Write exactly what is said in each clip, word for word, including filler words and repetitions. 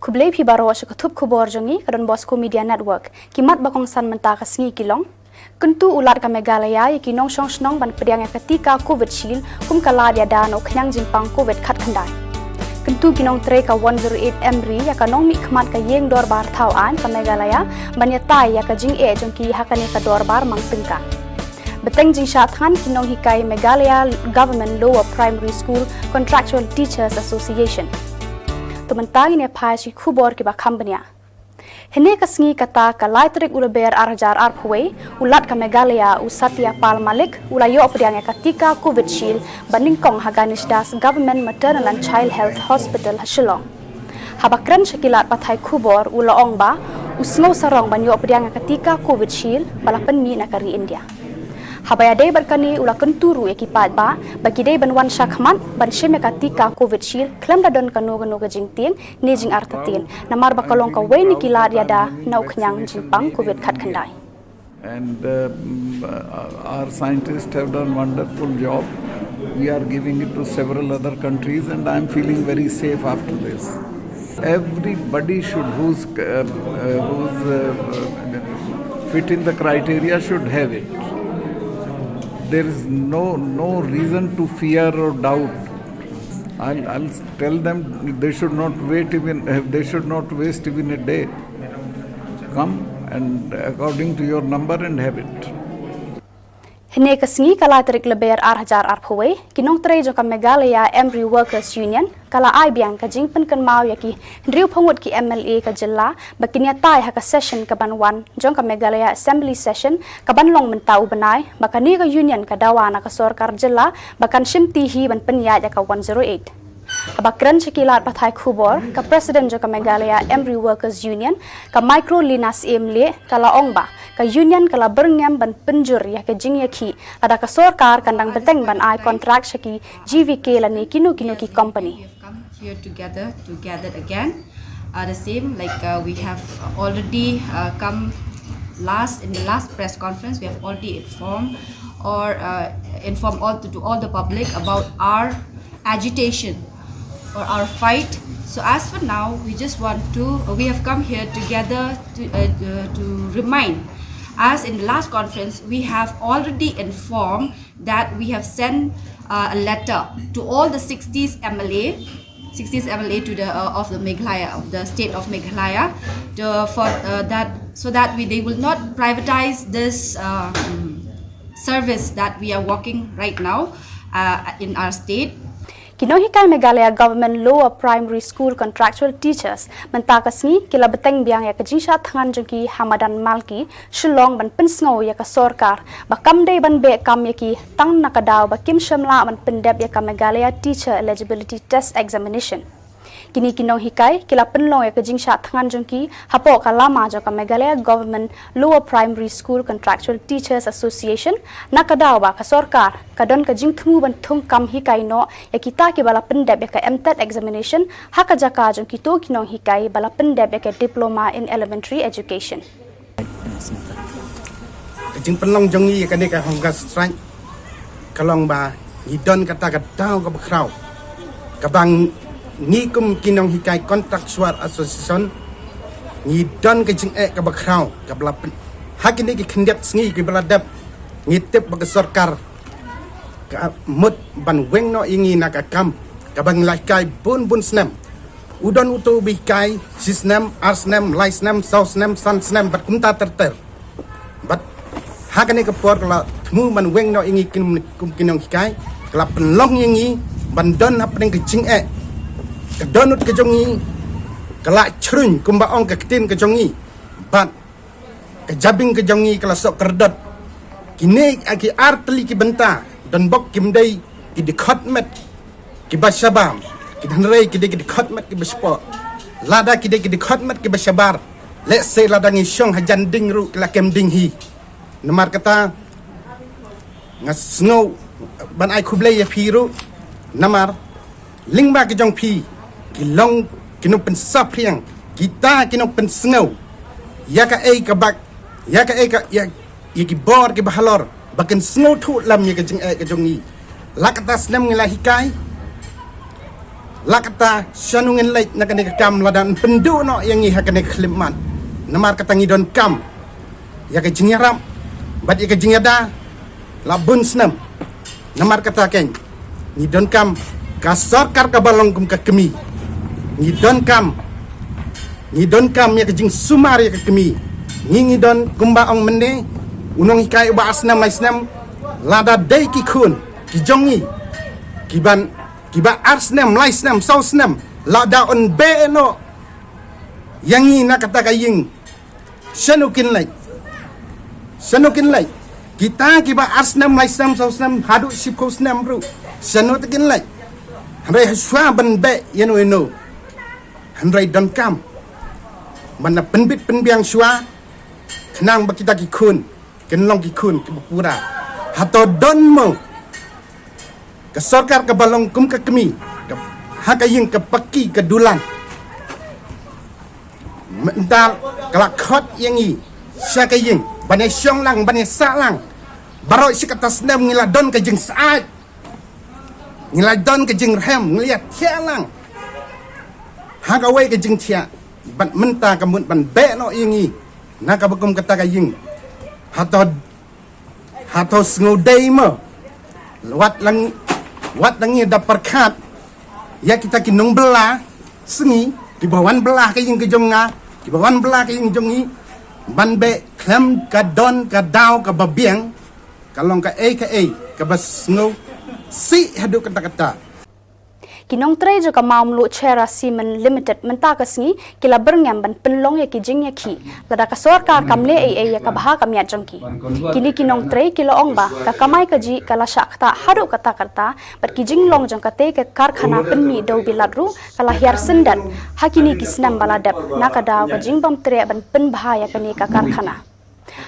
Khublei phi baroh sha ka thup khubor jong ngi ka Don Bosco Media Network. Ki mat ba kongsan mynta ka sngi ki long: Kyntu u Lat ka Meghalaya ïa ki nongshong shnong ban pdiang ïa ka tika Covishield kum ka lad ïada na u khñiang jingpang Covid khatkhyndai. Kyntu ki nongtrei ka one zero eight EMRI ïa ka nongmihkhmat ka Ïing Dorbar Thaw Aiñ ka Meghalaya ban ïatai ïa ka jingeh jong ki ha kane ka dorbar mang tyngka. Bteng jingshah thngan ki nonghikai Meghalaya Government Lower Primary School Contractual Teachers Association. To mynta ngin ïa phai sha ki khubor kiba kham bniah. Hynne ka sngi, kata ka lai tarik u Lber ar hajar arphew wei, u Lat ka Meghalaya u Satya Pal Malik u la ïoh pdiang ïa ka tika Covishield ba nyngkong ha Ganesh Das Government Maternal and Child Health Hospital ha Shillong. Haba kren sha ki lad pathai khubor u la ong ba u sngew sarong ban ïoh pdiang ïa ka tika Covishield ba la pynmih na ka ri India. Haba ïadei bad kane u la kyntu ruh ïa ki paidbah ba ki dei ban wan shakhmat ban shim ïa ka tika Covishield khlem da don kano kano ka jingtieng ne jingartatien, namar ba ka long kawei na ki lad ïada na u khñiang jingpang Covid khatkhyndai. And uh, mm, uh, our scientists have done wonderful job. We are giving it to several other countries, and I am feeling very safe after this. Everybody should who's uh, uh, who's uh, uh, fit in the criteria should have it. There is no no reason to fear or doubt. I'll, I'll tell them they should not wait even they should not waste even a day. Come and according to your number and have it. Hynne ka sngi, ka lai tarik Lber ar hajar arphew wei, ki nongtrei jong ka Meghalaya EMRI Workers Union ka la ai biang ka jingpynkynmaw ïa ki hynriewphew ngut ki MLA ka jylla ba kin ïatai ha ka session kaban wan jong ka Meghalaya Assembly Session kaban long mynta u bnai, ba kane ka union ka dawa na ka sorkar jylla ba kan shimti hi ban pynïaid ïa ka one zero eight. Haba kren sha ki lad pathai khubor, ka President jong ka Meghalaya EMRI Workers Union, ka Microlina Syiem Lieh, ka la ong ba ka union ka la byrngem ban pynjur ïa ka jingïakhih lada ka sorkar kan dang bteng ban ai kontrak sha ki GVK lane kino kino ki company. Here together to gather again. Uh, the same, like uh, we have already uh, come last in the last press conference, we have already informed or uh, informed all to, to all the public about our agitation or our fight. So as for now, we just want to uh, we have come here together to uh, uh, to remind. As in the last conference, we have already informed that we have sent uh, a letter to all the sixties MLA, sixties MLA to the uh, of the Meghalaya, of the state of Meghalaya, to, for uh, that so that we they will not privatize this uh, service that we are working right now uh, in our state. Ki nonghikai Meghalaya Government Lower Primary School Contractual Teachers mynta ka sngi ki la bteng biang ïa ka jingshah thngan jong ki ha madan Malki, Shillong ban pynsngew ïa ka sorkar ba kam dei ban beh kam ïa ki tang na ka daw ba kim shym lah ban pyndep ïa ka Meghalaya Teacher Eligibility Test Examination. Kine ki nonghikai ki la pynlong ïa ka jingshah thngan jong ki hapoh ka lama jong ka Meghalaya Government Lower Primary School Contractual Teachers Association na ka daw ba ka sorkar ka don ka jingthmu ban thung kam hikai noh ïa kita kiba la pyndep ïa ka MTET examination ha ka jaka jong kito ki nonghikai ba la pyndep ïa ka Diploma in Elementary Education. Ka jingpynlong jong ngi ïa kane ka hunger strike ka long ba ngi don kata ka daw kaba khraw kaba ngi kum ki nonghikai contractual association ngi don ka jingeh kaba khraw kaba la pyn ha kine ki khyndiat sngi kiba la dep ngi tip ba ka sorkar ka mut ban weng noh ïa ngi na ka kam kaba ngi la hikai bun bun snem. U don uto uba hikai shi snem, ar snem, lai snem, saw snem, san snem bad kumta ter ter. Bad ha kane ka por ka la thmu ban weng noh ïa ngi kum ki nonghikai, ka la pynlong ïa ngi ban don hapdeng ka jingeh. Ka dohnud ka jong ngi ka la chruiñ kumba ong ka ktien ka jong ngi. Bad ka jabieng ka jong ngi ka la soh kyrdot. Kine ki ar tylli ki bynta don bok kim dei ki dkhot met kiba shabar, ki hynrei ki dei ki dkhot met kiba shapoh. Lada ki dei ki dkhot met kiba shabar, lehse lada ngi shong hajan ding ruh ki la kem ding hi. Namar kata nga sngew ban ai khublei ïa phi ruh namar lyngba ki jong phi ki long ki nongpynsaphriang, kita ki nongpynsngew ïa kaei kaba ïa kaei ka ïa ïa ki bor kiba halor ba kin sngewthuh lem ïa ka jingeh ka jong ngi. La kata snem ngi la hikai La kata shano ngin leit na kane ka kam lada yn pynduh noh ïa ngi ha kane ka khyllipmat. Namar kata ngi donkam ïa ka jingïarap bad ïa ka jingïada la bun snem. Namar kata keiñ ngi donkam ka sorkar kaba long kum ka kmie. Ngi donkam ngi donkam ïa ka jingsumar ïa ka kmie. Ngi ngi don kumba ong mynne u nonghikai uba ar snem lai snem, lada dei ki khun ki jong ngi kiban kiba ar snem lai snem saw snem, lada yn beh noh ïa ngi na kata ka ïing, shano kin leit? Shano kin leit? Kita kiba ar snem lai snem saw snem haduh shiphew snem ruh, shano te kin leit? Hynrei hashwa ban beh ïano ïano, hynrei donkam ban da pynbit pynbiang shwa khnang ba kita ki khun kin long ki khun kiba pura. Hato don mo ka sorkar kaba long kum ka kmie ha ka ïing ka paki ka dulan? Mynta ka la khot ïa ngi sha ka ïing ban ïa shong lang ban ïa sah lang. Baroh shi katta snem ngi la don ka jingsyaid, ngi la don ka jingrhem, ngi la ïa thiah lang ha kawei ka jingthiah. Bad mynta ka mut ban beh noh ïa ngi na kaba kum kata ka ïing. Hato hato sngew dei mo? Wat la ngi wat la ngi da pyrkhat ïa kita ki nongbylla sngi kiba wan bylla ka ïing ka jong nga, kiba wan bylla ka ïing jong ngi, ban beh khlem ka don ka daw kaba biang, ka long kaei kaei kaba sngewsih haduh katta katta. Ki nongtrei jong ka Mawmluh Cherra Cement Limited mynta ka sngi ki la byrngem ban pynlong ïa ki jingïakhih lada ka sorkar kam leh ei ei ïa ka bha ka miat jong ki. Kine ki nongtrei ki la ong ba ka kamai kajih ka la shah ktah haduh katta katta bad ki jinglong jong katei ka karkhana pynmih dewbilat ruh ka la hiar syndet ha kine ki snem ba la dep na ka daw ka jingbym treh ban pynbha ïa kane ka karkhana.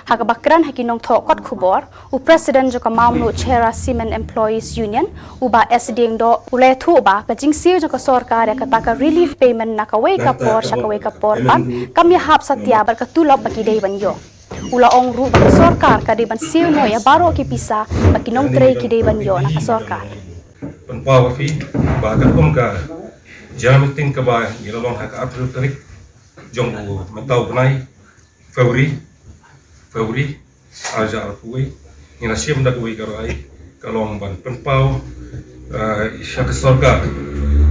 Ha kaba kren ha ki nongthoh kot khubor, u President jong ka Mawmluh Cherra Cement Employees Union, u Bah S Diengdoh, u la ïathuh ba ka jingsiew jong ka sorkar ïa kata ka relief payment na kawei ka por sha kawei ka por pat kam ïahap satia bad ka tulop ba ki dei ban ïoh. U la ong ruh ba ka sorkar ka dei ban siew noh ïa baroh ki pisa ba ki nongtrei ki dei ban ïoh na ka sorkar. Pynpaw ïa phi ba katkum ka jingïameeting kaba ngi la long ha ka arphew tarik jong u mynta u bnai February, February, arhajar arphew wei, ngi la shim da kawei ka rai ka long ban pynpaw, eh, sha ka sorkar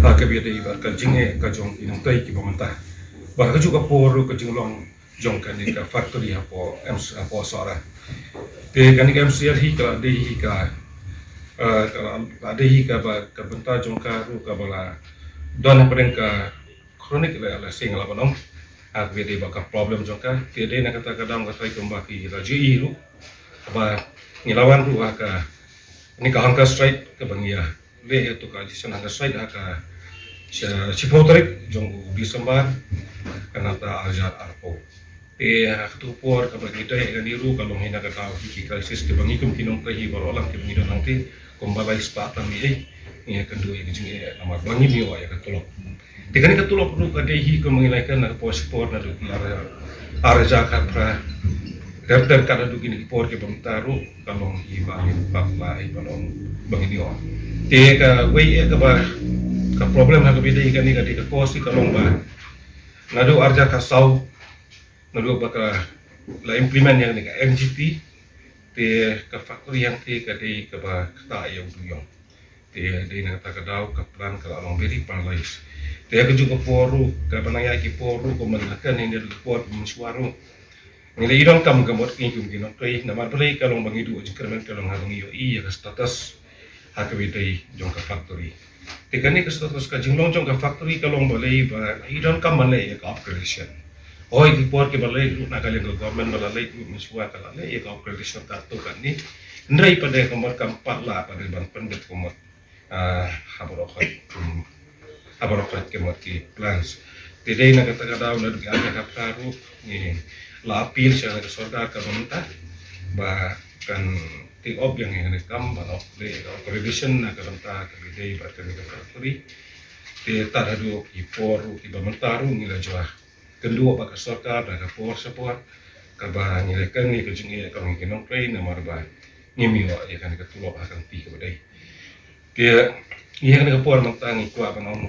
ha kaba ïadei bad ka jingeh ka jong ki nongtrei kiba mynta. Bad ha kajuh ka por ruh ka jinglong jong kane ka factory hapoh M C, hapoh Sohra. Te kane ka M C R hi ka la dei hi ka, eh, ka la, la dei hi kaba ka bynta jong ka ruh kaba la don hapdeng ka chronic, la, la sing la ban ong. Ha kaba ïadei bad ka problem jong ka, te dei na kata ka daw ka trai kumba ki la ju i ruh. Kaba ngi la wan ruh ha kane ka hunger strike kaba ngi ïa leh ïa tu ka agitation hunger strike ha ka shi, shiphew tarik jong u December ka nata arhajar arphew. Te ha katu ka por kaba ngi dei ïa kane ruh ka long hi na ka daw ki, ki crisis kiba ngi kum ki nongtrei hi baroh lang kiba ngi don hangtei. Kumba lai spah tang ngi ei, ngi ïa kynduh ïa ka jingeh namar ba ngim ïoh ïa ka tulop. Te kane ka tulop ruh ka dei hi kumba ngi la ïa kynduh na ka por shipor naduh ki ar, arhajar khatphra. Ter ter ka naduh kine ki por kiba mynta ruh ka long hi ba ngim pat lah hi ba long ba ngin ïoh. Te kawei eh kaba ka problem ha kaba dei kane ka dei ka cost ka long ba naduh arhajar khatsaw naduh ba ka la implement ïa kane ka M G P. Te ka factory hangtei ka dei kaba ktah ïa u dujong. Te dei na kata ka daw ka plant ka la long very paralyzed. Te ha kajuh ka por ruh kaba nang ïa ki por ruh kumba ngi la kren hynne ka por mynshuwa ruh, ngi la i donkam ka mut ngi kum ki nongtrei namar balei ka long ba ngi duh jingkyrmen ka long ha ba ngi ïohi ïa ka status ha kaba ïadei jong ka factory. Te kane ka status ka jinglong jong ka factory ka long balei ba i donkam ban leh ïa ka upgradation. Hooid ki por kiba la leit ruh na ka liang ka government ba la leit ruh mynshuwa ka la leh ïa ka upgradation katto katne. Hynrei pat de ka mut kam pat lah pat de ban pynbeit ka mut, ah, ha baroh khoit, hmm, ha baroh khoit ka mut ki plants. Te dei na kata ka daw naduh ki arhajar khatphra ruh ngi la appeal sha ka sorkar kaba mynta ba kan take up ïa kane ka kam ban upgrade, upgradation na ka bynta kaba dei bad kane ka factory. Te tad haduh ki por ruh kiba mynta ruh ngi la ju kynduh bad ka sorkar da ka por sha por kaba ngi la kren ïa ka jingeh ka long ki nongtrei namar ba ngim ïoh ïa kane ka tulop ha ka lynti kaba dei. Te ïa kane ka por mynta ngi kwah ban ong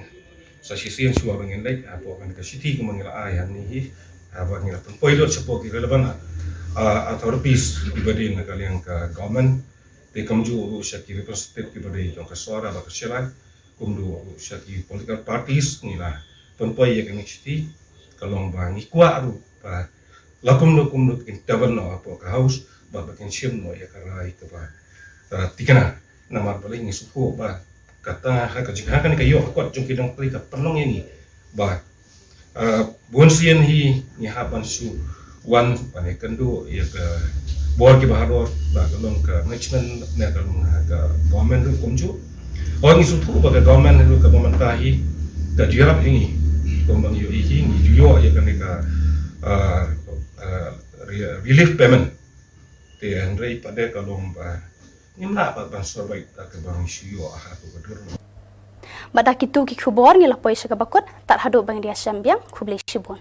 Sa shisien shuwa ba ngin leit hapoh kane ka shithi kumba ngi la ai hangne hi, ah, ba ngi la pynpoi lut shapoh ki relevant, ah, authorities kiba dei na ka liang ka government, te kumjuh ruh sha ki representative kiba dei jong ka Sohra bad ka Shillong, kumjuh ruh sha ki political parties. Ngi la pynpoi ïa kane ka shithi, ka long ba ngi kwah ruh ba la kumno kumno kin taban noh hapoh ka House, ba ba kin shim noh ïa ka rai kaba, ah, thikna. Namar balei? Ngi sngewthuh ba kata ha ka jingha kane ka ïoh ka kot jong ki dangtei ka pynlong ïa ngi ba, ah, bun sien hi ngi hap ban shu wan ban ïakynduh ïa ka bor kiba halor, ba ka long ka management ne ka long ha ka government ruh kumjuh. Hooid, ngi sngewthuh ba ka government ruh kaba mynta hi ka ju ïarap ïa ngi, kumba ngi ïohi hi ngi ju ïoh ïa kane ka, ah, ah, re-, relief payment. Te hynrei pat de ka long ba ngim lah ban survive da kaba ngi shu ïoh ha ka dur. Bad da kitu ki khubor ngi la poi sha kaba kut, tad haduh ba ngin ïashem biang, khublei shibun.